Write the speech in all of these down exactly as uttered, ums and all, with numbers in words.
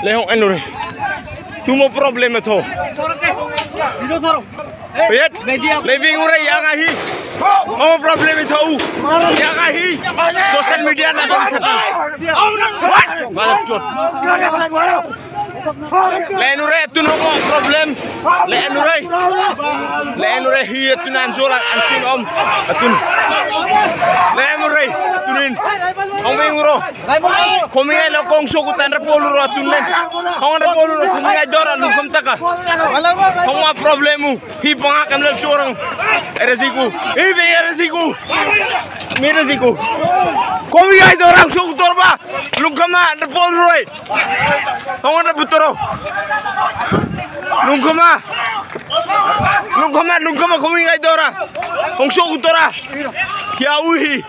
Lehong enure. Tumo problem tho. Yet. Living ure yaga hi. Mo problem tho. Yaga hi. Social media na. What? Mother chot. Lenure tun homo problem. Lenure. Lenure hi tun anjola ansin om. Tun. Lenure tunin. Om uro. Komi ai lo kong soku tanra polu ro tun nen. Hong ra polu ro komi ai dora lungkham taka. Hong ma problemu. Hi panga kamle chorang. Ere siku. Hi be ere siku. Mere siku. Komi ai dorang soku torba. Lungkhama na polu roi. Hong ra butoro. Lungkhama. Lungkhama lungkhama komi ai dora. Hong soku tora. Kya uhi.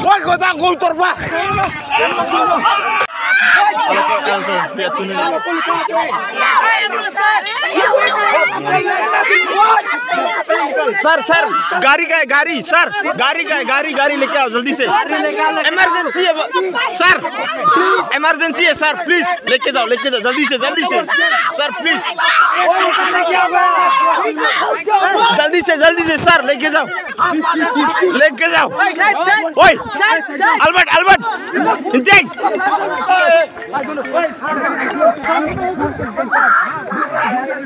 Woi, kota gol torba. Sir, sir, gari ka hai, gari, sir, gari ka hai, gari, gari leke aao, jaldi se. Emergency hai, sir, emergency hai, sir, please. Leke jao, leke jao, jaldi se, jaldi se. Sir, please. Jaldi se, jaldi se, sir, leke jao. Leke jao. Oi. Albert, Albert. Intek.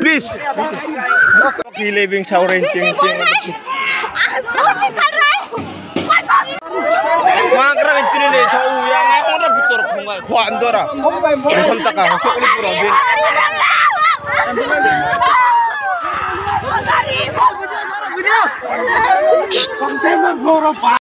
Please. Ki living saurin ting ting. Magra tini ni thau yang ora putor khonga khwa andora. Khon taka hosok ni pura bin.